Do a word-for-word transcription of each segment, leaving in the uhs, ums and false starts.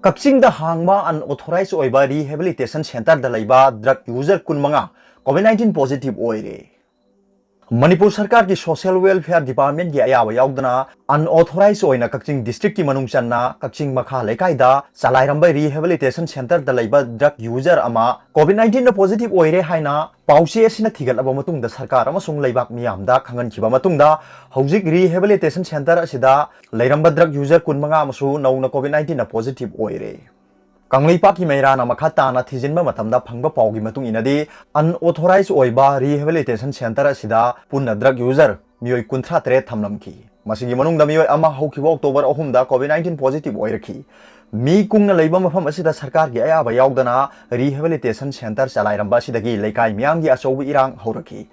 ꯀꯛꯆꯤꯡꯗ ꯍꯥꯡꯕ unauthorized ꯑꯣꯏꯕ rehabilitation centreꯗ ꯂꯩꯕ drug user ꯀꯨꯟꯃꯉꯥ COVID nineteen positive ꯑꯣꯏꯔꯦ꯫ ꯃꯅꯤꯄꯨꯔ ꯁꯔꯀꯥꯔꯒꯤ Social Welfare Departmentꯀꯤ ꯑꯌꯥꯕ ꯌꯥꯎꯗꯅ unauthorized ꯑꯣꯏꯅ ꯀꯛꯆꯤꯡ districtꯀꯤ ꯃꯅꯨꯡ ꯆꯟꯅ ꯀꯛꯆꯤꯡ ꯃꯈꯥ ꯂꯩꯀꯥꯏꯗ ꯆꯂꯥꯏꯔꯝꯕ rehabilitation centreꯗ ꯂꯩꯕ drug user ꯑꯃ COVID nineteenꯗ positive ꯑꯣꯏꯔꯦ ꯍꯥꯏꯅ ꯄꯥꯎꯆꯦ ꯑꯁꯤꯅ ꯊꯤꯒꯠꯂꯕ ꯃꯇꯨꯡꯗ ꯁꯔꯀꯥꯔ ꯑꯃꯁꯨꯡ ꯂꯩꯕꯥꯛ ꯃꯤꯌꯥꯝꯗ ꯈꯪꯍꯟꯈꯤꯕ ꯃꯇꯨꯡꯗ ꯍꯧꯖꯤꯛ rehabilitation centre ꯑꯁꯤꯗ ꯂꯩꯔꯝꯕ drug user ꯀꯨꯟꯃꯉꯥ ꯑꯃꯁꯨ ꯅꯧꯅ COVID nineteenꯗ positive ꯑꯣꯏꯔꯦ꯫ ꯀꯪꯂꯩꯄꯥꯛꯀꯤ ꯃꯩꯔꯥꯅ ꯃꯈꯥ ꯇꯥꯅ ꯊꯤꯖꯤꯟꯕ ꯃꯇꯝꯗ ꯐꯪꯕ ꯄꯥꯎꯒꯤ ꯃꯇꯨꯡ ꯏꯟꯅꯗꯤ, unauthorized ꯑꯣꯏꯕ rehabilitation centre ꯑꯁꯤꯗ ꯄꯨꯟꯅ drug user ꯃꯤꯑꯣꯏ ꯀꯨꯟꯊ꯭ꯔꯥ ꯇꯔꯦꯠ ꯊꯝꯂꯝꯈꯤ꯫ ꯃꯁꯤꯒꯤ ꯃꯅꯨꯡꯗ ꯃꯤꯑꯣꯏ ꯑꯃ ꯍꯧꯈꯤꯕ October ꯑꯍꯨꯝꯗ COVID nineteen positive ꯑꯣꯏꯔꯛꯈꯤ꯫ ꯃꯤ ꯀꯨꯡꯅ ꯂꯩꯕ ꯃꯐꯝ ꯑꯁꯤꯗ ꯁꯔꯀꯥꯔꯒꯤ ꯑꯌꯥꯕ ꯌꯥꯎꯗꯅ rehabilitation centre ꯆꯂꯥꯏꯔꯝꯕ ꯑꯁꯤꯗꯒꯤ ꯂꯩꯀꯥꯏ ꯃꯤꯌꯥꯝꯒꯤ ꯑꯆꯧꯕ ꯏꯔꯥꯡ ꯍꯧꯔꯛꯈꯤ꯫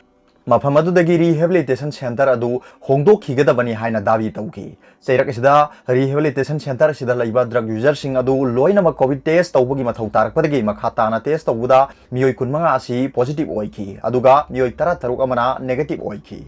ꯃꯐꯝ ꯑꯗꯨꯗꯒꯤ rehabilitation centre ꯑꯗꯨ ꯍꯣꯡꯗꯣꯛꯈꯤꯒꯗꯕꯅꯤ ꯍꯥꯏꯅ ꯗꯥꯕꯤ ꯇꯧꯈꯤ꯫ ꯆꯩꯔꯛ ꯑꯁꯤꯗ rehabilitation centre ꯑꯁꯤꯗ ꯂꯩꯕ drug userꯁꯤꯡ ꯑꯗꯨ ꯂꯣꯏꯅꯃꯛ COVID test ꯇꯧꯕꯒꯤ ꯃꯊꯧ ꯇꯥꯔꯛꯄꯗꯒꯤ ꯃꯈꯥ ꯇꯥꯅ test ꯇꯧꯕꯗ ꯃꯤꯑꯣꯏ ꯀꯨꯟꯃꯉꯥ ꯑꯁꯤ positive ꯑꯣꯏꯈꯤ, ꯑꯗꯨꯒ ꯃꯤꯑꯣꯏ ꯇꯔꯥꯇꯔꯨꯛ ꯑꯃꯅ negative ꯑꯣꯏꯈꯤ꯫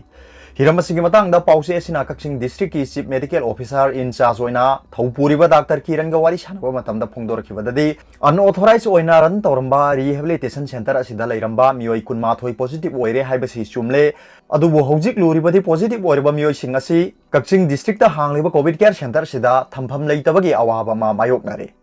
ꯍꯤꯔꯝ ꯑꯁꯤꯒꯤ ꯃꯇꯥꯡꯗ ꯄꯥꯎꯆꯦ ꯑꯁꯤꯅ ꯀꯛꯆꯤꯡ districtꯀꯤ Chief Medical Officer in charge ꯑꯣꯏꯅ ꯊꯧ ꯄꯨꯔꯤꯕ Doctor ꯀꯤꯔꯟꯒ ꯋꯥꯔꯤ ꯁꯥꯟꯅꯕ ꯃꯇꯝꯗ ꯐꯣꯡꯗꯣꯔꯛꯈꯤꯕꯗꯗꯤ, unauthorized ꯑꯣꯏꯅ run ꯇꯧꯔꯝꯕ rehabilitation centre ꯑꯁꯤꯗ ꯂꯩꯔꯝꯕ ꯃꯤꯑꯣꯏ ꯀꯨꯟꯃꯥꯊꯣꯏ positive ꯑꯣꯏꯔꯦ ꯍꯥꯏꯕꯁꯤ ꯆꯨꯝꯂꯦ, ꯑꯗꯨꯕꯨ ꯍꯧꯖꯤꯛ ꯂꯨꯔꯤꯕꯗꯤ positive ꯑꯣꯏꯔꯕ ꯃꯤꯑꯣꯏꯁꯤꯡ ꯑꯁꯤ ꯀꯛꯆꯤꯡ districtꯇ ꯍꯥꯡꯂꯤꯕ COVID care centre ꯑꯁꯤꯗ ꯊꯝꯐꯝ ꯂꯩꯇꯕꯒꯤ ꯑꯋꯥꯕ ꯑꯃ ꯃꯥꯌꯣꯛꯅꯔꯦ꯫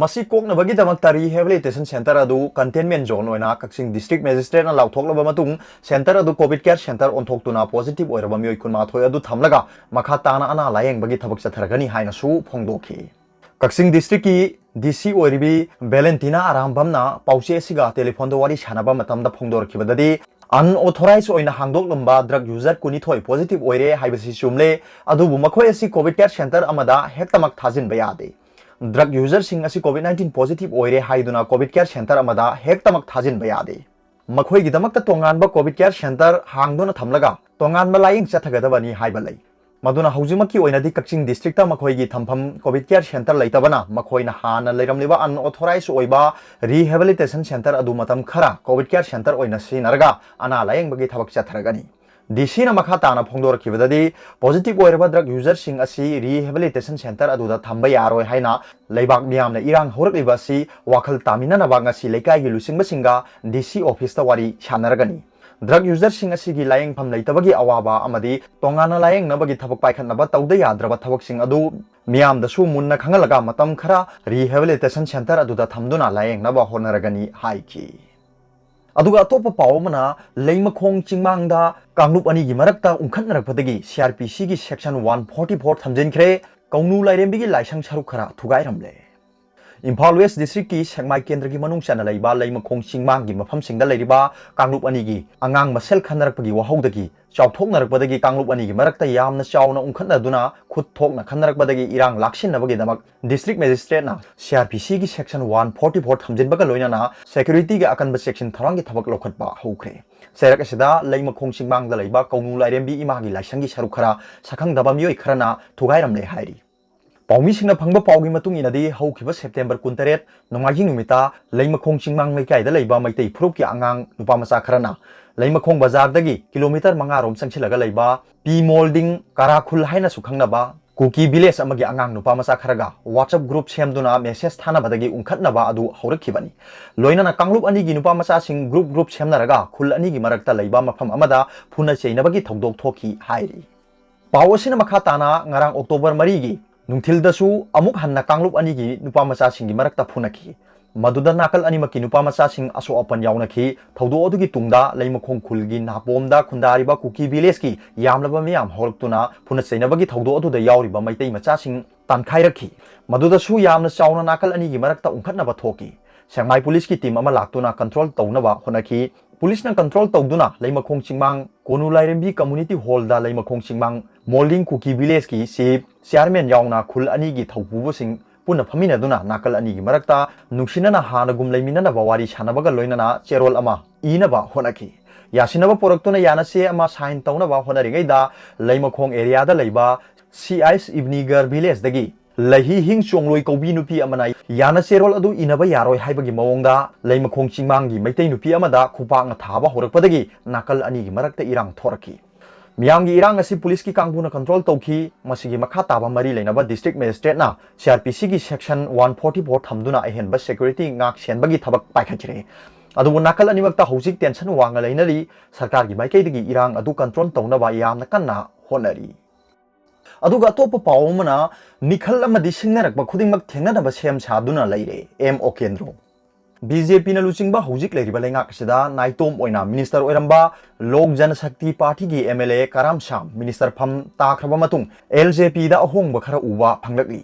ꯃꯁꯤ ꯀꯣꯛꯅꯕꯒꯤꯗꯃꯛꯇ rehabilitation centre ꯑꯗꯨ containment zone ꯑꯣꯏꯅ ꯀꯛꯆꯤꯡ district magistrateꯅ ꯂꯥꯎꯊꯣꯛꯂꯕ ꯃꯇꯨꯡ centre ꯑꯗꯨ COVID care centre ꯑꯣꯟꯊꯣꯛꯇꯨꯅ positive ꯑꯣꯏꯔꯕ ꯃꯤꯑꯣꯏ ꯀꯨꯟꯃꯥꯊꯣꯏ ꯑꯗꯨ ꯊꯝꯂꯒ ꯃꯈꯥ ꯇꯥꯅ ꯑꯅꯥ ꯂꯥꯌꯦꯡꯕꯒꯤ ꯊꯕꯛ ꯆꯠꯊꯔꯒꯅꯤ ꯍꯥꯏꯅꯁꯨ ꯐꯣꯡꯗꯣꯛꯈꯤ꯫ ꯀꯛꯆꯤꯡ districtꯀꯤ DC ꯑꯣꯏꯔꯤꯕꯤ ꯚꯦꯂꯦꯟꯇꯤꯅꯥ ꯑꯔꯥꯝꯕꯝꯅ ꯄꯥꯎꯆꯦ ꯑꯁꯤꯒ telephoneꯗ ꯋꯥꯔꯤ ꯁꯥꯟꯅꯕ ꯃꯇꯝꯗ ꯐꯣꯡꯗꯣꯔꯛꯈꯤꯕꯗꯗꯤ, unauthorized ꯑꯣꯏꯅ ꯍꯥꯡꯗꯣꯛꯂꯝꯕ drug user ꯀꯨꯟꯅꯤꯊꯣꯏ positive ꯑꯣꯏꯔꯦ ꯍꯥꯏꯕꯁꯤ ꯆꯨꯝꯂꯦ, ꯑꯗꯨꯕꯨ ꯃꯈꯣꯏ ꯑꯁꯤ COVID care centre ꯑꯃꯗ ꯍꯦꯛꯇꯃꯛ ꯊꯥꯖꯤꯟꯕ ꯌꯥꯗꯦ꯫ Drug userꯁꯤꯡ ꯑꯁꯤ COVID nineteen positive ꯑꯣꯏꯔꯦ ꯍꯥꯏꯗꯨꯅ COVID care centre ꯑꯃꯗ ꯍꯦꯛꯇꯃꯛ ꯊꯥꯖꯤꯟꯕ ꯌꯥꯗꯦ꯫ ꯃꯈꯣꯏꯒꯤꯗꯃꯛꯇ ꯇꯣꯉꯥꯟꯕ COVID care centre ꯍꯥꯡꯗꯨꯅ ꯊꯝꯂꯒ ꯇꯣꯉꯥꯟꯕ ꯂꯥꯌꯦꯡ ꯆꯠꯊꯒꯗꯕꯅꯤ ꯍꯥꯏꯕ ꯂꯩ꯫ ꯃꯗꯨꯅ ꯍꯧꯖꯤꯛꯃꯛꯀꯤ ꯑꯣꯏꯅꯗꯤ ꯀꯛꯆꯤꯡ districtꯇ ꯃꯈꯣꯏꯒꯤ ꯊꯝꯐꯝ COVID care centre ꯂꯩꯇꯕꯅ ꯃꯈꯣꯏꯅ ꯍꯥꯟꯅ ꯂꯩꯔꯝꯂꯤꯕ unauthorized ꯑꯣꯏꯕ rehabilitation centre ꯑꯗꯨ ꯃꯇꯝ ꯈꯔ COVID care centre ꯑꯣꯏꯅ ꯁꯤꯖꯤꯟꯅꯔꯒ ꯑꯅꯥ ꯂꯥꯌꯦꯡꯕꯒꯤ ꯊꯕꯛ ꯆꯠꯊꯔꯒꯅꯤ꯫ ꯗꯤ ꯁꯤꯅ ꯃꯈꯥ ꯇꯥꯅ ꯐꯣꯡꯗꯣꯔꯛꯈꯤꯕꯗꯗꯤ, positive ꯑꯣꯏꯔꯕ drug userꯁꯤꯡ ꯑꯁꯤ rehabilitation centre ꯑꯗꯨꯗ ꯊꯝꯕ ꯌꯥꯔꯣꯏ ꯍꯥꯏꯅ ꯂꯩꯕꯥꯛ ꯃꯤꯌꯥꯝꯅ ꯏꯔꯥꯡ ꯍꯧꯔꯛꯂꯤꯕ ꯑꯁꯤ ꯋꯥꯈꯜ ꯇꯥꯃꯤꯟꯅꯅꯕ ꯉꯁꯤ ꯂꯩꯀꯥꯏꯒꯤ ꯂꯨꯆꯤꯡꯕꯁꯤꯡꯒ ꯗꯤ ꯁꯤ officeꯇ ꯋꯥꯔꯤ ꯁꯥꯟꯅꯔꯒꯅꯤ꯫ Drug userꯁꯤꯡ ꯑꯁꯤꯒꯤ ꯂꯥꯌꯦꯡꯐꯝ ꯂꯩꯇꯕꯒꯤ ꯑꯋꯥꯕ ꯑꯃꯗꯤ ꯇꯣꯉꯥꯟꯅ ꯂꯥꯌꯦꯡꯅꯕꯒꯤ ꯊꯕꯛ ꯄꯥꯏꯈꯠꯅꯕ ꯇꯧꯗ ꯌꯥꯗ꯭ꯔꯕ ꯊꯕꯛꯁꯤꯡ ꯑꯗꯨ ꯃꯤꯌꯥꯝꯗꯁꯨ ꯃꯨꯟꯅ ꯈꯪꯍꯜꯂꯒ ꯃꯇꯝ ꯈꯔ rehabilitation centre ꯑꯗꯨꯗ ꯊꯝꯗꯨꯅ ꯂꯥꯌꯦꯡꯅꯕ ꯍꯣꯠꯅꯔꯒꯅꯤ ꯍꯥꯏꯈꯤ꯫ ꯑꯗꯨꯒ ꯑꯇꯣꯞꯄ ꯄꯥꯎ ꯑꯃꯅ, ꯂꯩꯃꯈꯣꯡ ꯆꯤꯡꯃꯥꯡꯗ ꯀꯥꯡꯂꯨꯞ ꯑꯅꯤꯒꯤ ꯃꯔꯛꯇ ꯎꯪꯈꯠꯅꯔꯛꯄꯗꯒꯤ ꯁꯤ ꯑꯥꯔ ꯄꯤ ꯁꯤꯒꯤ section one forty four ꯊꯝꯖꯤꯟꯈ꯭ꯔꯦ, ꯀꯧꯅꯨ ꯂꯥꯏꯔꯦꯝꯕꯤꯒꯤ ꯂꯥꯏꯁꯪ ꯁꯔꯨꯛ ꯈꯔ ꯊꯨꯒꯥꯏꯔꯝꯂꯦ꯫ ꯏꯝꯐꯥꯜ ꯋꯦꯁ ꯗꯤꯁꯇ꯭ꯔꯤꯛꯀꯤ ꯁꯦꯛꯃꯥꯏ ꯀꯦꯟꯗ꯭ꯔꯒꯤ ꯃꯅꯨꯡ ꯆꯟꯅ ꯂꯩꯕ ꯂꯩꯃꯈꯣꯡ ꯆꯤꯡꯃꯥꯡꯒꯤ ꯃꯐꯝꯁꯤꯡꯗ ꯂꯩꯔꯤꯕ ꯀꯥꯡꯂꯨꯞ ꯑꯅꯤꯒꯤ ꯑꯉꯥꯡ ꯃꯁꯦꯜ ꯈꯟꯅꯔꯛꯄꯒꯤ ꯋꯥꯍꯧꯗꯒꯤ ꯆꯥꯎꯊꯣꯛꯅꯔꯛꯄꯗꯒꯤ ꯀꯥꯡꯂꯨꯞ ꯑꯅꯤꯒꯤ ꯃꯔꯛꯇ ꯌꯥꯝꯅ ꯆꯥꯎꯅ ꯎꯪꯈꯠꯅꯗꯨꯅ ꯈꯨꯠ ꯊꯣꯛꯅ ꯈꯟꯅꯔꯛꯄꯗꯒꯤ ꯏꯔꯥꯡ ꯂꯥꯛꯁꯤꯟꯅꯕꯒꯤꯗꯃꯛ ꯗꯤꯁꯇ꯭ꯔꯤꯛ ꯃꯦꯖꯤꯁꯇ꯭ꯔꯦꯠꯅ ꯁꯤ ꯑꯥꯔ ꯄꯤ ꯁꯤꯒꯤ section one forty four ꯊꯝꯖꯤꯟꯕꯒ ꯂꯣꯏꯅꯅ securityꯒꯤ ꯑꯀꯟꯕ ꯆꯦꯛꯁꯤꯟ ꯊꯧꯔꯥꯡꯒꯤ ꯊꯕꯛ ꯂꯧꯈꯠꯄ ꯍꯧꯈ꯭ꯔꯦ꯫ ꯆꯩꯔꯛ ꯑꯁꯤꯗ ꯂꯩꯃꯈꯣꯡ ꯆꯤꯡꯃꯥꯡꯗ ꯂꯩꯕ ꯀꯧꯅꯨ ꯂꯥꯏꯔꯦꯝꯕꯤ ꯏꯃꯥꯒꯤ ꯂꯥꯏꯁꯪꯒꯤ ꯁꯔꯨꯛ ꯈꯔ ꯁꯛꯈꯪꯗꯕ ꯃꯤꯑꯣꯏ ꯈꯔꯅ ꯊꯨꯒꯥꯏꯔꯝꯂꯦ ꯍꯥꯏꯔꯤ꯫ ꯄꯥꯎꯃꯤꯁꯤꯡꯅ ꯐꯪꯕ ꯄꯥꯎꯒꯤ ꯃꯇꯨꯡ ꯏꯟꯅꯗꯤ, ꯍꯧꯈꯤꯕ ꯁꯦꯞꯇꯦꯝꯕꯔ ꯀꯨꯟꯇꯔꯦꯠ ꯅꯣꯡꯃꯥꯏꯖꯤꯡ ꯅꯨꯃꯤꯠꯇ ꯂꯩꯃꯈꯣꯡ ꯆꯤꯡꯃꯥꯡ ꯂꯩꯀꯥꯏꯗ ꯂꯩꯕ ꯃꯩꯇꯩ ꯐꯨꯔꯨꯞꯀꯤ ꯑꯉꯥꯡ ꯅꯨꯄꯥ ꯃꯆꯥ ꯈꯔꯅ ꯂꯩꯃꯈꯣꯡ ꯕꯖꯥꯔꯗꯒꯤ ꯀꯤꯂꯣꯃꯤꯇꯔ ꯃꯉꯥ ꯔꯣꯝ ꯆꯪꯁꯤꯜꯂꯒ ꯂꯩꯕ ꯄꯤ ꯃꯣꯜꯗꯤꯡ ꯀꯔꯥꯈꯨꯜ ꯍꯥꯏꯅꯁꯨ ꯈꯪꯅꯕ ꯀꯨꯀꯤ ꯚꯤꯂꯦꯖ ꯑꯃꯒꯤ ꯑꯉꯥꯡ ꯅꯨꯄꯥ ꯃꯆꯥ ꯈꯔꯒ WhatsApp group ꯁꯦꯝꯗꯨꯅ message ꯊꯥꯅꯕꯗꯒꯤ ꯎꯪꯈꯠꯅꯕ ꯑꯗꯨ ꯍꯧꯔꯛꯈꯤꯕꯅꯤ꯫ ꯂꯣꯏꯅꯅ ꯀꯥꯡꯂꯨꯞ ꯑꯅꯤꯒꯤ ꯅꯨꯄꯥ ꯃꯆꯥꯁꯤꯡ group group ꯁꯦꯝꯅꯔꯒ ꯈꯨꯜ ꯑꯅꯤꯒꯤ ꯃꯔꯛꯇ ꯂꯩꯕ ꯃꯐꯝ ꯑꯃꯗ ꯐꯨꯅ ꯆꯩꯅꯕꯒꯤ ꯊꯧꯗꯣꯛ ꯊꯣꯛꯈꯤ ꯍꯥꯏꯔꯤ꯫ ꯄꯥꯎ ꯑꯁꯤꯅ ꯃꯈꯥ ꯇꯥꯅ ꯉꯔꯥꯡ ꯑꯣꯛꯇꯣꯕꯔ ꯃꯔꯤꯒꯤ ꯅꯨꯡꯊꯤꯜꯗꯁꯨ ꯑꯃꯨꯛ ꯍꯟꯅ ꯀꯥꯡꯂꯨꯞ ꯑꯅꯤꯒꯤ ꯅꯨꯄꯥ ꯃꯆꯥꯁꯤꯡꯒꯤ ꯃꯔꯛꯇ ꯐꯨꯅꯈꯤ꯫ ꯃꯗꯨꯗ ꯅꯥꯀꯜ ꯑꯅꯤꯃꯛꯀꯤ ꯅꯨꯄꯥ ꯃꯆꯥꯁꯤꯡ ꯑꯁꯣꯛ ꯑꯄꯟ ꯌꯥꯎꯅꯈꯤ꯫ ꯊꯧꯗꯣꯛ ꯑꯗꯨꯒꯤ ꯇꯨꯡꯗ ꯂꯩꯃꯈꯣꯡ ꯈꯨꯜꯒꯤ ꯅꯥꯄꯣꯝꯗ ꯈꯨꯟꯗꯥꯔꯤꯕ ꯀꯨꯀꯤ ꯚꯤꯂꯦꯖꯀꯤ ꯌꯥꯝꯂꯕ ꯃꯤꯌꯥꯝ ꯍꯧꯔꯛꯇꯨꯅ ꯐꯨꯅ ꯆꯩꯅꯕꯒꯤ ꯊꯧꯗꯣꯛ ꯑꯗꯨꯗ ꯌꯥꯎꯔꯤꯕ ꯃꯩꯇꯩ ꯃꯆꯥꯁꯤꯡ ꯇꯥꯟꯈꯥꯏꯔꯛꯈꯤ꯫ ꯃꯗꯨꯗꯁꯨ ꯌꯥꯝꯅ ꯆꯥꯎꯅ ꯅꯥꯀꯜ ꯑꯅꯤꯒꯤ ꯃꯔꯛꯇ ꯎꯪꯈꯠꯅꯕ ꯊꯣꯛꯈꯤ꯫ ꯁꯦꯛꯃꯥꯏ ꯄꯨꯂꯤꯁꯀꯤ team ꯑꯃ ꯂꯥꯛꯇꯨꯅ control ꯇꯧꯅꯕ ꯍꯣꯠꯅꯈꯤ꯫ ꯄꯨꯂꯤꯁꯅ control ꯇꯧꯗꯨꯅ ꯂꯩꯃꯈꯣꯡ ꯆꯤꯡꯃꯥꯡ ꯀꯣꯅꯨ ꯂꯥꯏꯔꯦꯝꯕꯤ community hallꯗ ꯂꯩꯃꯈꯣꯡ ꯆꯤꯡꯃꯥꯡ ꯃꯣꯜꯗꯤꯡ ꯀꯨꯀꯤ ꯚꯤꯂꯦꯖꯀꯤ chief, chairman ꯌꯥꯎꯅ ꯈꯨꯜ ꯑꯅꯤꯒꯤ ꯊꯧꯄꯨꯕꯁꯤꯡ ꯄꯨꯟꯅ ꯐꯝꯃꯤꯟꯅꯗꯨꯅ ꯅꯥꯀꯜ ꯑꯅꯤꯒꯤ ꯃꯔꯛꯇ ꯅꯨꯡꯁꯤꯅꯅ ꯍꯥꯟꯅꯒꯨꯝ ꯂꯩꯃꯤꯟꯅꯅꯕ ꯋꯥꯔꯤ ꯁꯥꯟꯅꯕꯒ ꯂꯣꯏꯅꯅ ꯆꯦꯔꯣꯜ ꯑꯃ ꯏꯅꯕ ꯍꯣꯠꯅꯈꯤ꯫ ꯌꯥꯁꯤꯟꯅꯕ ꯄꯨꯔꯛꯇꯨꯅ ꯌꯥꯅꯁꯦ ꯑꯃ sign ꯇꯧꯅꯕ ꯍꯣꯠꯅꯔꯤꯉꯩꯗ ꯂꯩꯃꯈꯣꯡ areaꯗ ꯂꯩꯕ ꯁꯤ ꯑꯥꯏꯁ ꯏꯕꯅꯤꯒꯔ ꯚꯤꯂꯦꯖꯇꯒꯤ ꯂꯩꯍꯤ ꯍꯤꯡ ꯆꯣꯡꯂꯣꯏ ꯀꯧꯕꯤ ꯅꯨꯄꯤ ꯑꯃꯅ ꯌꯥꯅ ꯆꯦꯔꯣꯜ ꯑꯗꯨ ꯏꯟꯅꯕ ꯌꯥꯔꯣꯏ ꯍꯥꯏꯕꯒꯤ ꯃꯑꯣꯡꯗ ꯂꯩꯃꯈꯣꯡ ꯆꯤꯡꯃꯥꯡꯒꯤ ꯃꯩꯇꯩ ꯅꯨꯄꯤ ꯑꯃꯗ ꯈꯨꯄꯥꯛꯅ ꯊꯥꯕ ꯍꯧꯔꯛꯄꯗꯒꯤ ꯅꯥꯀꯜ ꯑꯅꯤꯒꯤ ꯃꯔꯛꯇ ꯏꯔꯥꯡ ꯊꯣꯔꯛꯈꯤ꯫ ꯃꯤꯌꯥꯝꯒꯤ ꯏꯔꯥꯡ ꯑꯁꯤ ꯄꯨꯂꯤꯁꯀꯤ ꯀꯥꯡꯕꯨꯅ control ꯇꯧꯈꯤ꯫ ꯃꯁꯤꯒꯤ ꯃꯈꯥ ꯇꯥꯕ ꯃꯔꯤ ꯂꯩꯅꯕ district magistrateꯅ C R P Cꯒꯤ section one forty four ꯊꯝꯗꯨꯅ ꯑꯍꯦꯟꯕ security ꯉꯥꯛ ꯁꯦꯟꯕꯒꯤ ꯊꯕꯛ ꯄꯥꯏꯈꯠꯈ꯭ꯔꯦ꯫ ꯑꯗꯨꯕꯨ ꯅꯥꯀꯜ ꯑꯅꯤꯃꯛꯇ ꯍꯧꯖꯤꯛ tension ꯋꯥꯡꯅ ꯂꯩꯅꯔꯤ꯫ ꯁꯔꯀꯥꯔꯒꯤ ꯃꯥꯏꯀꯩꯗꯒꯤ ꯏꯔꯥꯡ ꯑꯗꯨ control ꯇꯧꯅꯕ ꯌꯥꯝꯅ ꯀꯟꯅ ꯍꯣꯠꯅꯔꯤ꯫ ꯑꯗꯨꯒ ꯑꯇꯣꯞꯄ ꯄꯥꯎ ꯑꯃꯅ, ꯃꯤꯈꯜ ꯑꯃꯗꯤ ꯁꯤꯡꯅꯔꯛꯄ ꯈꯨꯗꯤꯡꯃꯛ ꯊꯦꯡꯅꯅꯕ ꯁꯦꯝ ꯁꯥꯗꯨꯅ ꯂꯩꯔꯦ, ꯑꯦꯝ ꯑꯣꯀꯦꯟꯗ꯭ꯔꯣ꯫ B J Pꯅ ꯂꯨꯆꯤꯡꯕ ꯍꯧꯖꯤꯛ ꯂꯩꯔꯤꯕ ꯂꯩꯉꯥꯛ ꯑꯁꯤꯗ ꯅꯥꯏꯇꯣꯝ ꯑꯣꯏꯅ minister ꯑꯣꯏꯔꯝꯕ ꯂꯣꯛ ꯖꯅꯁꯛꯇꯤ ꯄꯥꯔꯇꯤꯒꯤ M L A Karam ꯁꯥꯝ minister ꯐꯝ ꯇꯥꯈ꯭ꯔꯕ ꯃꯇꯨꯡ L J Pꯗ ꯑꯍꯣꯡꯕ ꯈꯔ ꯎꯕ ꯐꯪꯂꯛꯂꯤ꯫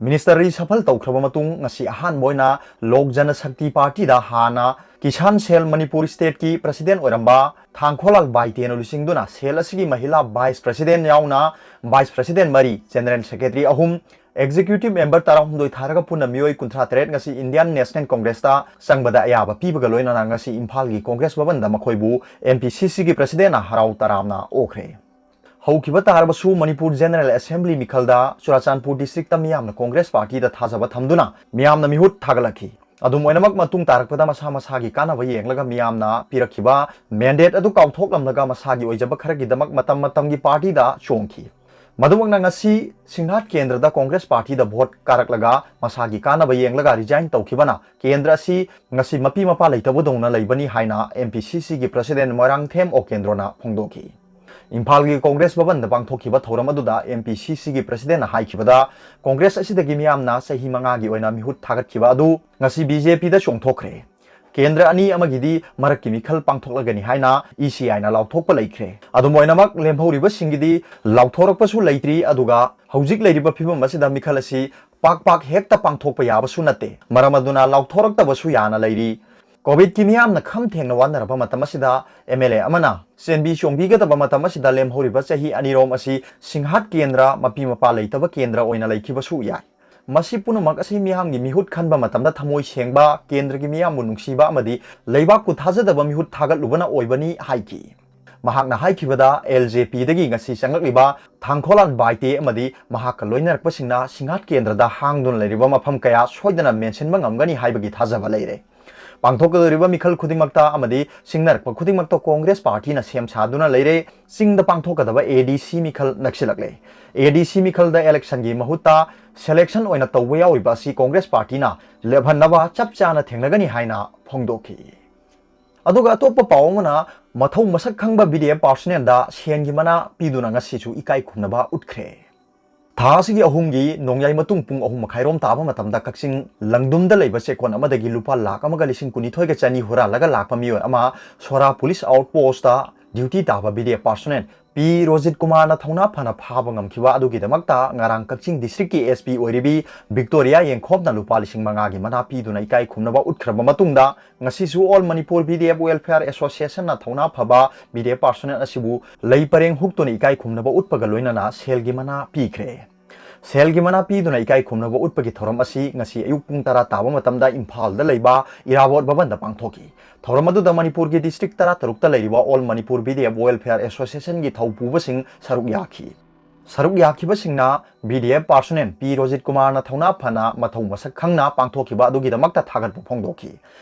Minister reshuffle ꯇꯧꯈ꯭ꯔꯕ ꯃꯇꯨꯡ ꯉꯁꯤ ꯑꯍꯥꯟꯕ ꯑꯣꯏꯅ ꯂꯣꯛ ꯖꯅꯁꯛꯇꯤ ꯄꯥꯔꯇꯤꯗ ꯍꯥꯟꯅ ꯀꯤꯁꯥꯟ ꯁꯦꯜ ꯃꯅꯤꯄꯨꯔ stateꯀꯤ president ꯑꯣꯏꯔꯝꯕ ꯊꯥꯡꯈꯣꯂꯥꯜ ꯕꯥꯏꯇꯦꯅ ꯂꯨꯆꯤꯡꯗꯨꯅ ꯁꯦꯜ ꯑꯁꯤꯒꯤ ꯃꯍꯤꯂꯥ vice president ꯌꯥꯎꯅ vice president ꯃꯔꯤ, general secretary ꯑꯍꯨꯝ, executive member ꯇꯔꯥꯍꯨꯝꯗꯣꯏ ꯊꯥꯔꯒ ꯄꯨꯟꯅ ꯃꯤꯑꯣꯏ ꯀꯨꯟꯊ꯭ꯔꯥ ꯇꯔꯦꯠ ꯉꯁꯤ Indian National Congressꯇ ꯆꯪꯕꯗ ꯑꯌꯥꯕ ꯄꯤꯕꯒ ꯂꯣꯏꯅꯅ ꯉꯁꯤ ꯏꯝꯐꯥꯜꯒꯤ Congress ꯚꯕꯟꯗ ꯃꯈꯣꯏꯕꯨ M P C Cꯒꯤ presidentꯅ ꯍꯔꯥꯎ ꯇꯔꯥꯝꯅ ꯑꯣꯛꯈ꯭ꯔꯦ꯫ ꯍꯧꯈꯤꯕ ꯇꯥꯔꯕꯁꯨ ꯃꯅꯤꯄꯨꯔ General Assembly ꯃꯤꯈꯜꯗ ꯆꯨꯔꯥꯆꯥꯟꯄꯨꯔ districtꯇ ꯃꯤꯌꯥꯝꯅ Congress partyꯗ ꯊꯥꯖꯕ ꯊꯝꯗꯨꯅ ꯃꯤꯌꯥꯝꯅ ꯃꯤꯍꯨꯠ ꯊꯥꯒꯠꯂꯛꯈꯤ꯫ ꯑꯗꯨꯝ ꯑꯣꯏꯅꯃꯛ ꯃꯇꯨꯡ ꯇꯥꯔꯛꯄꯗ ꯃꯁꯥ ꯃꯁꯥꯒꯤ ꯀꯥꯟꯅꯕ ꯌꯦꯡꯂꯒ ꯃꯤꯌꯥꯝꯅ ꯄꯤꯔꯛꯈꯤꯕ mandate ꯑꯗꯨ ꯀꯥꯎꯊꯣꯛꯂꯝꯂꯒ ꯃꯁꯥꯒꯤ ꯑꯣꯏꯖꯕ ꯈꯔꯒꯤꯗꯃꯛ ꯃꯇꯝ ꯃꯇꯝꯒꯤ partyꯗ ꯆꯣꯡꯈꯤ꯫ ꯃꯗꯨꯃꯛꯅ ꯉꯁꯤ ꯁꯤꯡꯍꯥꯠ ꯀꯦꯟꯗ꯭ꯔꯗ Congress partyꯗ vote ꯀꯥꯔꯛꯂꯒ ꯃꯁꯥꯒꯤ ꯀꯥꯟꯅꯕ ꯌꯦꯡꯂꯒ resign ꯇꯧꯈꯤꯕꯅ ꯀꯦꯟꯗ꯭ꯔ ꯑꯁꯤ ꯉꯁꯤ ꯃꯄꯤ ꯃꯄꯥ ꯂꯩꯇꯕꯗꯧꯅ ꯂꯩꯕꯅꯤ ꯍꯥꯏꯅ M P C Cꯒꯤ president Moirangthem ꯑꯣꯀꯦꯟꯗ꯭ꯔꯣꯅ ꯐꯣꯡꯗꯣꯛꯈꯤ꯫ ꯏꯝꯐꯥꯜꯒꯤ Congress ꯚꯕꯟꯗ ꯄꯥꯡꯊꯣꯛꯈꯤꯕ ꯊꯧꯔꯝ ꯑꯗꯨꯗ M P C Cꯒꯤ presidentꯅ ꯍꯥꯏꯈꯤꯕꯗ, Congress ꯑꯁꯤꯗꯒꯤ ꯃꯤꯌꯥꯝꯅ ꯆꯍꯤ ꯃꯉꯥꯒꯤ ꯑꯣꯏꯅ ꯃꯤꯍꯨꯠ ꯊꯥꯒꯠꯈꯤꯕ ꯑꯗꯨ ꯉꯁꯤ B J Pꯗ ꯆꯣꯡꯊꯣꯛꯈ꯭ꯔꯦ꯫ ꯀꯦꯟꯗ꯭ꯔ ꯑꯅꯤ ꯑꯃꯒꯤꯗꯤ ꯃꯔꯛꯀꯤ ꯃꯤꯈꯜ ꯄꯥꯡꯊꯣꯛꯂꯒꯅꯤ ꯍꯥꯏꯅ E C Iꯅ ꯂꯥꯎꯊꯣꯛꯄ ꯂꯩꯈ꯭ꯔꯦ꯫ ꯑꯗꯨꯝ ꯑꯣꯏꯅꯃꯛ ꯂꯦꯝꯍꯧꯔꯤꯕꯁꯤꯡꯒꯤꯗꯤ ꯂꯥꯎꯊꯣꯔꯛꯄꯁꯨ ꯂꯩꯇ꯭ꯔꯤ꯫ ꯑꯗꯨꯒ ꯍꯧꯖꯤꯛ ꯂꯩꯔꯤꯕ ꯐꯤꯕꯝ ꯑꯁꯤꯗ ꯃꯤꯈꯜ ꯑꯁꯤ ꯄꯥꯛ ꯄꯥꯛ ꯍꯦꯛꯇ ꯄꯥꯡꯊꯣꯛꯄ ꯌꯥꯕꯁꯨ ꯅꯠꯇꯦ꯫ ꯃꯔꯝ ꯑꯗꯨꯅ ꯂꯥꯎꯊꯣꯔꯛꯇꯕꯁꯨ ꯌꯥꯅ ꯂꯩꯔꯤ꯫ Covidꯀꯤ ꯃꯤꯌꯥꯝꯅ ꯈꯝ ꯊꯦꯡꯅ ꯋꯥꯅꯔꯕ ꯃꯇꯝ ꯑꯁꯤꯗ M L A ꯑꯃꯅ ꯆꯦꯟꯕꯤ ꯆꯣꯡꯕꯤꯒꯗꯕ ꯃꯇꯝ ꯑꯁꯤꯗ ꯂꯦꯝꯍꯧꯔꯤꯕ ꯆꯍꯤ ꯑꯅꯤꯔꯣꯝ ꯑꯁꯤ ꯁꯤꯡꯍꯥꯠ ꯀꯦꯟꯗ꯭ꯔ, ꯃꯄꯤ ꯃꯄꯥ ꯂꯩꯇꯕ ꯀꯦꯟꯗ꯭ꯔ ꯑꯣꯏꯅ ꯂꯩꯈꯤꯕꯁꯨ ꯌꯥꯏ꯫ ꯃꯁꯤ ꯄꯨꯝꯅꯃꯛ ꯑꯁꯤ ꯃꯤꯌꯥꯝꯒꯤ ꯃꯤꯍꯨꯠ ꯈꯟꯕ ꯃꯇꯝꯗ ꯊꯃꯣꯏ ꯁꯦꯡꯕ, ꯀꯦꯟꯗ꯭ꯔꯒꯤ ꯃꯤꯌꯥꯝꯕꯨ ꯅꯨꯡꯁꯤꯕ ꯑꯃꯗꯤ ꯂꯩꯕꯥꯛꯄꯨ ꯊꯥꯖꯗꯕ ꯃꯤꯍꯨꯠ ꯊꯥꯒꯠꯂꯨꯕꯅ ꯑꯣꯏꯕꯅꯤ ꯍꯥꯏꯈꯤ꯫ ꯃꯍꯥꯛꯅ ꯍꯥꯏꯈꯤꯕꯗ, ꯑꯦꯜ ꯖꯦ ꯄꯤꯗꯒꯤ ꯉꯁꯤ ꯆꯪꯂꯛꯂꯤꯕ ꯊꯥꯡꯈꯣꯂꯥꯟ ꯕꯥꯏꯇꯦ ꯑꯃꯗꯤ ꯃꯍꯥꯛꯀ ꯂꯣꯏꯅꯔꯛꯄꯁꯤꯡꯅ ꯁꯤꯡꯍꯥꯠ ꯀꯦꯟꯗ꯭ꯔꯗ ꯍꯥꯡꯗꯨꯅ ꯂꯩꯔꯤꯕ ꯃꯐꯝ ꯀꯌꯥ ꯁꯣꯏꯗꯅ ꯃꯦꯟꯁꯤꯟꯕ ꯉꯝꯒꯅꯤ ꯍꯥꯏꯕꯒꯤ ꯊꯥꯖꯕ ꯂꯩꯔꯦ꯫ ꯄꯥꯡꯊꯣꯛꯀꯗꯧꯔꯤꯕ ꯃꯤꯈꯜ ꯈꯨꯗꯤꯡꯃꯛꯇ ꯑꯃꯗꯤ ꯁꯤꯡꯅꯔꯛꯄ ꯈꯨꯗꯤꯡꯃꯛꯇ ꯀꯣꯡꯒ꯭ꯔꯦꯁ ꯄꯥꯔꯇꯤꯅ ꯁꯦꯝ ꯁꯥꯗꯨꯅ ꯂꯩꯔꯦ꯫ ꯆꯤꯡꯗ ꯄꯥꯡꯊꯣꯛꯀꯗꯕ ꯑꯦ ꯗꯤ ꯁꯤ ꯃꯤꯈꯜ ꯅꯛꯁꯤꯜꯂꯛꯂꯦ꯫ ꯑꯦ ꯗꯤ ꯁꯤ ꯃꯤꯈꯜꯗ ꯏꯂꯦꯛꯁꯟꯒꯤ ꯃꯍꯨꯠꯇ ꯁꯦꯂꯦꯛꯁꯟ ꯑꯣꯏꯅ ꯇꯧꯕ ꯌꯥꯎꯔꯤꯕ ꯑꯁꯤ ꯀꯣꯡꯒ꯭ꯔꯦꯁ ꯄꯥꯔꯇꯤꯅ ꯂꯦꯞꯍꯟꯅꯕ ꯆꯞ ꯆꯥꯅ ꯊꯦꯡꯅꯒꯅꯤ ꯍꯥꯏꯅ ꯐꯣꯡꯗꯣꯛꯈꯤ꯫ ꯑꯗꯨꯒ ꯑꯇꯣꯞꯄ ꯄꯥꯎ ꯑꯃꯅ, ꯃꯊꯧ ꯃꯁꯛ ꯈꯪꯕ ꯕꯤ ꯗꯤ ꯑꯦꯐ ꯄꯥꯔꯁꯣꯅꯦꯜꯗ ꯁꯦꯟꯒꯤ ꯃꯅꯥ ꯄꯤꯗꯨꯅ ꯉꯁꯤꯁꯨ ꯏꯀꯥꯏ ꯈꯨꯝꯅꯕ ꯎꯠꯈ꯭ꯔꯦ꯫ ꯊꯥ ꯑꯁꯤꯒꯤ ꯑꯍꯨꯝꯒꯤ ꯅꯣꯡꯌꯥꯏ ꯃꯇꯨꯡ ꯄꯨꯡ ꯑꯍꯨꯝ ꯃꯈꯥꯏꯔꯣꯝ ꯇꯥꯕ ꯃꯇꯝꯗ ꯀꯛꯆꯤꯡ ꯂꯪꯗꯨꯝꯗ ꯂꯩꯕ ꯆꯦꯛꯀꯣꯟ ꯑꯃꯗꯒꯤ ꯂꯨꯄꯥ ꯂꯥꯈ ꯑꯃꯒ ꯂꯤꯁꯤꯡ ꯀꯨꯟꯅꯤꯊꯣꯏꯒ ꯆꯅꯤ ꯍꯨꯔꯥꯜꯂꯒ ꯂꯥꯛꯄ ꯃꯤꯑꯣꯏ ꯑꯃ ꯁꯣꯔꯥ ꯄꯨꯂꯤꯁ ꯑꯥꯎꯠ ꯄꯣꯁꯇ ꯗ꯭ꯌꯨꯇꯤ ꯇꯥꯕ B D F personal P Rojit ꯀꯨꯃꯥꯔꯅ ꯊꯧꯅꯥ ꯐꯅ ꯐꯥꯕ ꯉꯝꯈꯤꯕ ꯑꯗꯨꯒꯤꯗꯃꯛꯇ ꯉꯔꯥꯡ ꯀꯛꯆꯤꯡ ꯗꯤꯁꯇ꯭ꯔꯤꯛꯀꯤ ꯑꯦꯁ ꯄꯤ ꯑꯣꯏꯔꯤꯕꯤ ꯚꯤꯛꯇꯣꯔꯤꯌꯥ ꯌꯦꯡꯈꯣꯝꯅ ꯂꯨꯄꯥ ꯂꯤꯁꯤꯡ ꯃꯉꯥꯒꯤ ꯃꯅꯥ ꯄꯤꯗꯨꯅ ꯏꯀꯥꯏ ꯈꯨꯝꯅꯕ ꯎꯠꯈ꯭ꯔꯕ ꯃꯇꯨꯡꯗ, ꯉꯁꯤꯁꯨ all Manipur B D F welfare ꯑꯦꯁꯣꯁꯤꯌꯦꯁꯟꯅ ꯊꯧꯅꯥ ꯐꯕ ꯕꯤ ꯗꯤ ꯑꯦꯐ ꯄꯥꯔꯁꯣꯅꯦꯜ ꯑꯁꯤꯕꯨ ꯂꯩ ꯄꯔꯦꯡ ꯍꯨꯛꯇꯨꯅ ꯏꯀꯥꯏ ꯈꯨꯝꯅꯕ ꯎꯠꯄꯒ ꯂꯣꯏꯅꯅ ꯁꯦꯜꯒꯤ ꯃꯅꯥ ꯄꯤꯈ꯭ꯔꯦ꯫ ꯁꯦꯜꯒꯤ ꯃꯅꯥ ꯄꯤꯗꯨꯅ ꯏꯀꯥꯏ ꯈꯨꯝꯅꯕ ꯎꯠꯄꯒꯤ ꯊꯧꯔꯝ ꯑꯁꯤ ꯉꯁꯤ ꯑꯌꯨꯛ ꯄꯨꯡ ꯇꯔꯥ ꯇꯥꯕ ꯃꯇꯝꯗ ꯏꯝꯐꯥꯜꯗ ꯂꯩꯕ ꯏꯔꯥꯕꯣꯠ ꯚꯕꯟꯗ ꯄꯥꯡꯊꯣꯛꯈꯤ꯫ ꯊꯧꯔꯝ ꯑꯗꯨꯗ ꯃꯅꯤꯄꯨꯔꯒꯤ ꯗꯤꯁꯇ꯭ꯔꯤꯛ ꯇꯔꯥꯇꯔꯨꯛꯇ ꯂꯩꯔꯤꯕ all Manipur B D F welfare ꯑꯦꯁꯣꯁꯤꯌꯦꯁꯟꯒꯤ ꯊꯧꯄꯨꯕꯁꯤꯡ ꯁꯔꯨꯛ ꯌꯥꯈꯤ꯫ ꯁꯔꯨꯛ ꯌꯥꯈꯤꯕꯁꯤꯡꯅ B D F personal P Rojit ꯀꯨꯃꯥꯔꯅ ꯊꯧꯅꯥ ꯐꯅ ꯃꯊꯧ ꯃꯁꯛ ꯈꯪꯅ ꯄꯥꯡꯊꯣꯛꯈꯤꯕ ꯑꯗꯨꯒꯤꯗꯃꯛꯇ ꯊꯥꯒꯠꯄ ꯐꯣꯡꯗꯣꯛꯈꯤ꯫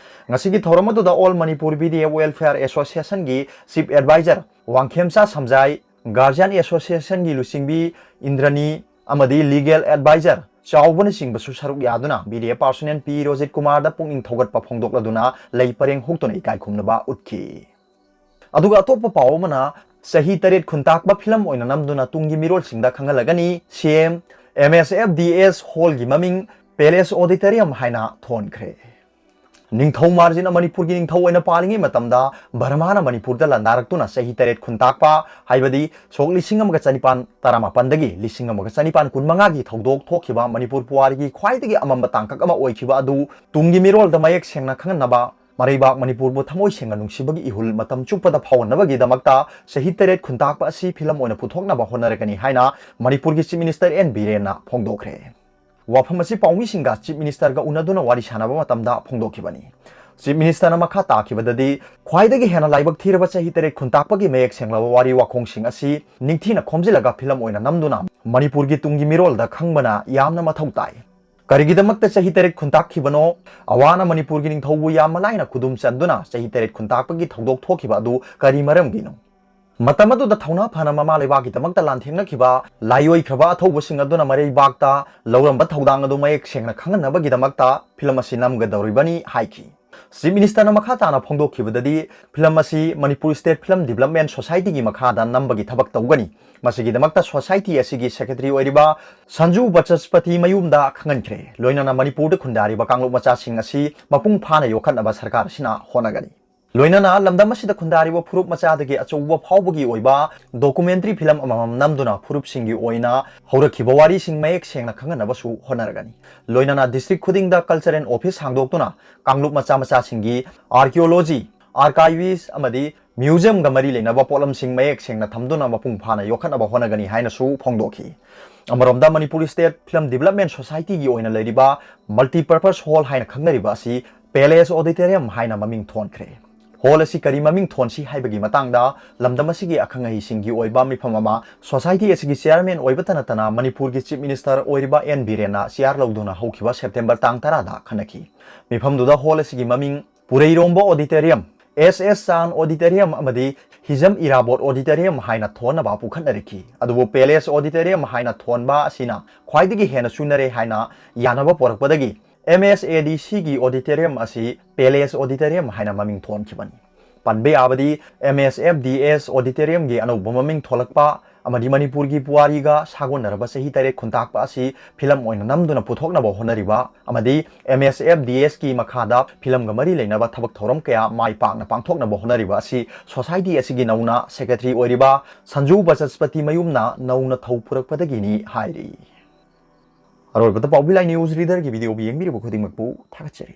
ꯉꯁꯤꯒꯤ ꯊꯧꯔꯝ ꯑꯗꯨꯗ all Manipur B D F welfare ꯑꯦꯁꯣꯁꯤꯌꯦꯁꯟꯒꯤ chief adviser Wangkhemcha Samjai, guardian ꯑꯦꯁꯣꯁꯤꯌꯦꯁꯟꯒꯤ ꯂꯨꯆꯤꯡꯕꯤ ꯏꯟꯗ꯭ꯔꯅꯤ ꯑꯃꯗꯤ ꯂꯤꯒꯦꯜ ꯑꯦꯗꯚꯥꯏꯖꯔ ꯆꯥꯎꯕꯅꯆꯤꯡꯕꯁꯨ ꯁꯔꯨꯛ ꯌꯥꯗꯨꯅ B D F personal P Rojit ꯀꯨꯃꯥꯔꯗ ꯄꯨꯛꯅꯤꯡ ꯊꯧꯒꯠꯄ ꯐꯣꯡꯗꯣꯛꯂꯗꯨꯅ ꯂꯩ ꯄꯔꯦꯡ ꯍꯨꯛꯇꯨꯅ ꯏꯀꯥꯏ ꯈꯨꯝꯅꯕ ꯎꯠꯈꯤ꯫ ꯑꯗꯨꯒ ꯑꯇꯣꯞꯄ ꯄꯥꯎ ꯑꯃꯅ, ꯆꯍꯤ ꯇꯔꯦꯠ ꯈꯨꯟꯇꯥꯛꯄ ꯐꯤꯂꯝ ꯑꯣꯏꯅ ꯅꯝꯗꯨꯅ ꯇꯨꯡꯒꯤ ꯃꯤꯔꯣꯜꯁꯤꯡꯗ ꯈꯪꯍꯜꯂꯒꯅꯤ꯫ ꯁꯤ ꯑꯦꯝ ꯑꯦꯝ ꯑꯦꯁ ꯑꯦꯐ ꯗꯤ ꯑꯦꯁ ꯍꯣꯜꯒꯤ ꯃꯃꯤꯡ ꯄꯦꯂꯦꯁ ꯑꯣꯗꯤꯇꯣꯔꯤꯌꯝ ꯍꯥꯏꯅ ꯊꯣꯟꯈ꯭ꯔꯦ꯫ ꯅꯤꯡꯊꯧ ꯃꯥꯔꯖꯤꯟꯅ ꯃꯅꯤꯄꯨꯔꯒꯤ ꯅꯤꯡꯊꯧ ꯑꯣꯏꯅ ꯄꯥꯜꯂꯤꯉꯩ ꯃꯇꯝꯗ ꯕꯔꯃꯥꯅ ꯃꯅꯤꯄꯨꯔꯗ ꯂꯥꯟꯗꯥꯔꯛꯇꯨꯅ ꯆꯍꯤ ꯇꯔꯦꯠ ꯈꯨꯟꯇꯥꯛꯄ, ꯍꯥꯏꯕꯗꯤ ꯁꯣꯛ ꯂꯤꯁꯤꯡ ꯑꯃꯒ ꯆꯅꯤꯄꯥꯟ ꯇꯔꯥꯃꯥꯄꯟꯗꯒꯤ ꯂꯤꯁꯤꯡ ꯑꯃꯒ ꯆꯅꯤꯄꯥꯟ ꯀꯨꯟꯃꯉꯥꯒꯤ ꯊꯧꯗꯣꯛ ꯊꯣꯛꯈꯤꯕ ꯃꯅꯤꯄꯨꯔ ꯄꯨꯋꯥꯔꯤꯒꯤ ꯈ꯭ꯋꯥꯏꯗꯒꯤ ꯑꯃꯝꯕ ꯇꯥꯡꯀꯛ ꯑꯃ ꯑꯣꯏꯈꯤꯕ ꯑꯗꯨ ꯇꯨꯡꯒꯤ ꯃꯤꯔꯣꯜꯗ ꯃꯌꯦꯛ ꯁꯦꯡꯅ ꯈꯪꯍꯟꯅꯕ, ꯃꯔꯩꯕꯥꯛ ꯃꯅꯤꯄꯨꯔꯕꯨ ꯊꯃꯣꯏ ꯁꯦꯡꯅ ꯅꯨꯡꯁꯤꯕꯒꯤ ꯏꯍꯨꯜ ꯃꯇꯝ ꯆꯨꯞꯄꯗ ꯐꯥꯎꯍꯟꯅꯕꯒꯤꯗꯃꯛꯇ ꯆꯍꯤ ꯇꯔꯦꯠ ꯈꯨꯟꯇꯥꯛꯄ ꯑꯁꯤ ꯐꯤꯂꯝ ꯑꯣꯏꯅ ꯄꯨꯊꯣꯛꯅꯕ ꯍꯣꯠꯅꯔꯒꯅꯤ ꯍꯥꯏꯅ ꯃꯅꯤꯄꯨꯔꯒꯤ ꯆꯤꯐ ꯃꯤꯅꯤꯁꯇꯔ ꯑꯦꯟ ꯕꯤꯔꯦꯟꯅ ꯐꯣꯡꯗꯣꯛꯈ꯭ꯔꯦ꯫ ꯋꯥꯐꯝ ꯑꯁꯤ ꯄꯥꯎꯃꯤꯁꯤꯡꯒ ꯆꯤꯐ ꯃꯤꯅꯤꯁꯇꯔꯒ ꯎꯅꯗꯨꯅ ꯋꯥꯔꯤ ꯁꯥꯟꯅꯕ ꯃꯇꯝꯗ ꯐꯣꯡꯗꯣꯛꯈꯤꯕꯅꯤ꯫ Chief Ministerꯅ ꯃꯈꯥ ꯇꯥꯈꯤꯕꯗꯗꯤ, ꯈ꯭ꯋꯥꯏꯗꯒꯤ ꯍꯦꯟꯅ ꯂꯥꯏꯕꯛ ꯊꯤꯔꯕ ꯆꯍꯤ ꯇꯔꯦꯠ ꯈꯨꯟꯇꯥꯛꯄꯒꯤ ꯃꯌꯦꯛ ꯁꯦꯡꯂꯕ ꯋꯥꯔꯤ ꯋꯥꯈꯣꯡꯁꯤꯡ ꯑꯁꯤ ꯅꯤꯡꯊꯤꯅ ꯈꯣꯝꯖꯤꯜꯂꯒ ꯐꯤꯂꯝ ꯑꯣꯏꯅ ꯅꯝꯗꯨꯅ ꯃꯅꯤꯄꯨꯔꯒꯤ ꯇꯨꯡꯒꯤ ꯃꯤꯔꯣꯜꯗ ꯈꯪꯕꯅ ꯌꯥꯝꯅ ꯃꯊꯧ ꯇꯥꯏ꯫ ꯀꯔꯤꯒꯤꯗꯃꯛꯇ ꯆꯍꯤ ꯇꯔꯦꯠ ꯈꯨꯟꯇꯥꯛꯈꯤꯕꯅꯣ? ꯑꯋꯥꯅ ꯃꯅꯤꯄꯨꯔꯒꯤ ꯅꯤꯡꯊꯧꯕꯨ ꯌꯥꯝ ꯂꯥꯏꯅ ꯈꯨꯗꯨꯝ ꯆꯟꯗꯨꯅ ꯆꯍꯤ ꯇꯔꯦꯠ ꯈꯨꯟꯇꯥꯛꯄꯒꯤ ꯊꯧꯗꯣꯛ ꯊꯣꯛꯈꯤꯕ ꯑꯗꯨ ꯀꯔꯤ ꯃꯔꯝꯒꯤꯅꯣ? ꯃꯇꯝ ꯑꯗꯨꯗ ꯊꯧꯅꯥ ꯐꯅ ꯃꯃꯥ ꯂꯩꯕꯥꯛꯀꯤꯗꯃꯛꯇ ꯂꯥꯟꯊꯦꯡꯅꯈꯤꯕ ꯂꯥꯏꯑꯣꯏꯈ꯭ꯔꯕ ꯑꯊꯧꯕꯁꯤꯡ ꯑꯗꯨꯅ ꯃꯔꯩꯕꯥꯛꯇ ꯂꯧꯔꯝꯕ ꯊꯧꯗꯥꯡ ꯑꯗꯨ ꯃꯌꯦꯛ ꯁꯦꯡꯅ ꯈꯪꯍꯟꯅꯕꯒꯤꯗꯃꯛꯇ ꯐꯤꯂꯝ ꯑꯁꯤ ꯅꯝꯒꯗꯧꯔꯤꯕꯅꯤ ꯍꯥꯏꯈꯤ꯫ Chief Ministerꯅ ꯃꯈꯥ ꯇꯥꯅ ꯐꯣꯡꯗꯣꯛꯈꯤꯕꯗꯗꯤ, ꯐꯤꯂꯝ ꯑꯁꯤ Manipur State Film Development Societyꯒꯤ ꯃꯈꯥꯗ ꯅꯝꯕꯒꯤ ꯊꯕꯛ ꯇꯧꯒꯅꯤ꯫ ꯃꯁꯤꯒꯤꯗꯃꯛꯇ society ꯑꯁꯤꯒꯤ secretary ꯑꯣꯏꯔꯤꯕ ꯁꯟꯖꯨ ꯕꯆꯁꯄꯇꯤ ꯃꯌꯨꯝꯗ ꯈꯪꯍꯟꯈ꯭ꯔꯦ꯫ ꯂꯣꯏꯅꯅ ꯃꯅꯤꯄꯨꯔꯗ ꯈꯨꯟꯗꯥꯔꯤꯕ ꯀꯥꯡꯂꯨꯞ ꯃꯆꯥꯁꯤꯡ ꯑꯁꯤ ꯃꯄꯨꯡ ꯐꯥꯅ ꯌꯣꯛꯈꯠꯅꯕ ꯁꯔꯀꯥꯔ ꯑꯁꯤꯅ ꯍꯣꯠꯅꯒꯅꯤ꯫ ꯂꯣꯏꯅꯅ ꯂꯝꯗꯝ ꯑꯁꯤꯗ ꯈꯨꯟꯗꯥꯔꯤꯕ ꯐꯨꯔꯨꯞ ꯃꯆꯥꯗꯒꯤ ꯑꯆꯧꯕ ꯐꯥꯎꯕꯒꯤ ꯑꯣꯏꯕ documentary film ꯑꯃꯃꯝ ꯅꯝꯗꯨꯅ ꯐꯨꯔꯨꯞꯁꯤꯡꯒꯤ ꯑꯣꯏꯅ ꯍꯧꯔꯛꯈꯤꯕ ꯋꯥꯔꯤꯁꯤꯡ ꯃꯌꯦꯛ ꯁꯦꯡꯅ ꯈꯪꯍꯟꯅꯕꯁꯨ ꯍꯣꯠꯅꯔꯒꯅꯤ꯫ ꯂꯣꯏꯅꯅ district ꯈꯨꯗꯤꯡꯗ cultural office ꯍꯥꯡꯗꯣꯛꯇꯨꯅ ꯀꯥꯡꯂꯨꯞ ꯃꯆꯥ ꯃꯆꯥꯁꯤꯡꯒꯤ archaeology, archives ꯑꯃꯗꯤ museumꯒ ꯃꯔꯤ ꯂꯩꯅꯕ ꯄꯣꯠꯂꯝꯁꯤꯡ ꯃꯌꯦꯛ ꯁꯦꯡꯅ ꯊꯝꯗꯨꯅ ꯃꯄꯨꯡ ꯐꯥꯅ ꯌꯣꯛꯈꯠꯅꯕ ꯍꯣꯠꯅꯒꯅꯤ ꯍꯥꯏꯅꯁꯨ ꯐꯣꯡꯗꯣꯛꯈꯤ꯫ ꯑꯃꯔꯣꯝꯗ, Manipur State Film Development Societyꯒꯤ ꯑꯣꯏꯅ ꯂꯩꯔꯤꯕ Multipurpose Hall ꯍꯥꯏꯅ ꯈꯪꯅꯔꯤꯕ ꯑꯁꯤ Palace Auditorium ꯍꯥꯏꯅ ꯃꯃꯤꯡ ꯊꯣꯟꯈ꯭ꯔꯦ꯫ Hall ꯑꯁꯤ ꯀꯔꯤ ꯃꯃꯤꯡ ꯊꯣꯟꯁꯤ ꯍꯥꯏꯕꯒꯤ ꯃꯇꯥꯡꯗ ꯂꯝꯗꯝ ꯑꯁꯤꯒꯤ ꯑꯈꯪ ꯑꯍꯩꯁꯤꯡꯒꯤ ꯑꯣꯏꯕ ꯃꯤꯐꯝ ꯑꯃ society ꯑꯁꯤꯒꯤ chairman ꯑꯣꯏꯕꯇ ꯅꯠꯇꯅ ꯃꯅꯤꯄꯨꯔꯒꯤ Chief Minister ꯑꯣꯏꯔꯤꯕ ꯑꯦꯟ ꯕꯤꯔꯦꯟꯅ chair ꯂꯧꯗꯨꯅ ꯍꯧꯈꯤꯕ September ꯇꯥꯡ ꯇꯔꯥꯗ ꯈꯟꯅꯈꯤ꯫ ꯃꯤꯐꯝꯗꯨꯗ hall ꯑꯁꯤꯒꯤ ꯃꯃꯤꯡ ꯄꯨꯔꯩꯔꯣꯝꯕ Auditorium, ꯑꯦꯁ ꯑꯦꯁ ꯆꯥꯟ Auditorium ꯑꯃꯗꯤ ꯍꯤꯖꯝ ꯏꯔꯥꯕꯣꯠ Auditorium ꯍꯥꯏꯅ ꯊꯣꯟꯅꯕ ꯄꯨꯈꯠꯅꯔꯛꯈꯤ꯫ ꯑꯗꯨꯕꯨ Palace Auditorium ꯍꯥꯏꯅ ꯊꯣꯟꯕ ꯑꯁꯤꯅ ꯈ꯭ꯋꯥꯏꯗꯒꯤ ꯍꯦꯟꯅ ꯆꯨꯅꯔꯦ ꯍꯥꯏꯅ ꯌꯥꯅꯕ ꯄꯣꯔꯛꯄꯗꯒꯤ M S A D Cꯒꯤ auditorium ꯑꯁꯤ Palace Auditorium ꯍꯥꯏꯅ ꯃꯃꯤꯡ ꯊꯣꯟꯈꯤꯕꯅꯤ꯫ ꯄꯟꯕ ꯌꯥꯕꯗꯤ, M S F D S Auditoriumꯒꯤ ꯑꯅꯧꯕ ꯃꯃꯤꯡ ꯊꯣꯂꯛꯄ ꯑꯃꯗꯤ ꯃꯅꯤꯄꯨꯔꯒꯤ ꯄꯨꯋꯥꯔꯤꯒ ꯁꯥꯒꯣꯟꯅꯔꯕ ꯆꯍꯤ ꯇꯔꯦꯠ ꯈꯨꯟꯇꯥꯛꯄ ꯑꯁꯤ film ꯑꯣꯏꯅ ꯅꯝꯗꯨꯅ ꯄꯨꯊꯣꯛꯅꯕ ꯍꯣꯠꯅꯔꯤꯕ ꯑꯃꯗꯤ M S F D Sꯀꯤ ꯃꯈꯥꯗ filmꯒ ꯃꯔꯤ ꯂꯩꯅꯕ ꯊꯕꯛ ꯊꯧꯔꯝ ꯀꯌꯥ ꯃꯥꯏ ꯄꯥꯛꯅ ꯄꯥꯡꯊꯣꯛꯅꯕ ꯍꯣꯠꯅꯔꯤꯕ ꯑꯁꯤ society ꯑꯁꯤꯒꯤ ꯅꯧꯅ secretary ꯑꯣꯏꯔꯤꯕ ꯁꯟꯖꯨ ꯕꯆꯁꯄꯇꯤ ꯃꯌꯨꯝꯅ ꯅꯧꯅ ꯊꯧ ꯄꯨꯔꯛꯄꯗꯒꯤꯅꯤ ꯍꯥꯏꯔꯤ꯫ ꯑꯔꯣꯏꯕꯗ ꯄꯥꯎꯕꯤ ꯂꯥꯏ news readerꯒꯤ videoꯕꯨ ꯌꯦꯡꯕꯤꯔꯤꯕ ꯈꯨꯗꯤꯡꯃꯛꯄꯨ ꯊꯥꯒꯠꯆꯔꯤ꯫